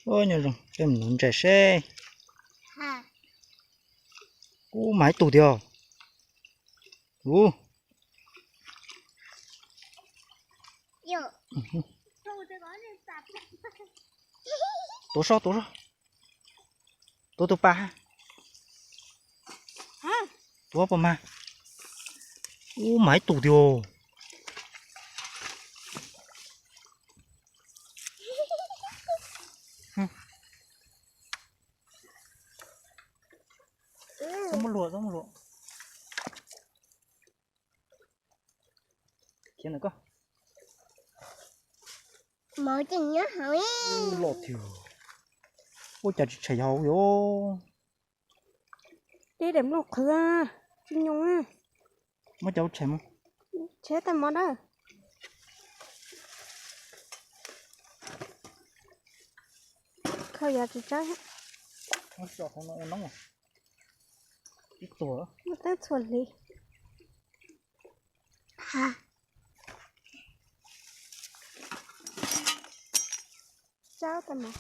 Nyob zoo, peb mus nuv ntses seb. Ub, mas ib tug tiag. Ub, tuav sob, tuav sob. Tuav tus pas. Tuav pas mas. Ub, mas ib tug tiag. Txhob muab luag, txhob muab luag. Khiav ntawm ko. Los tiag. Ua cas tsis tshem yog yos. Deb daim nplooj qhwv, tsis nyoo. Muab cov tshem mus. Tshem tag mov dawb. Khaws yov tsis tsawb. Muab tso hauv no ua noob. Ib tuag. Muab teeb txhua hli. Tsawb tag mov.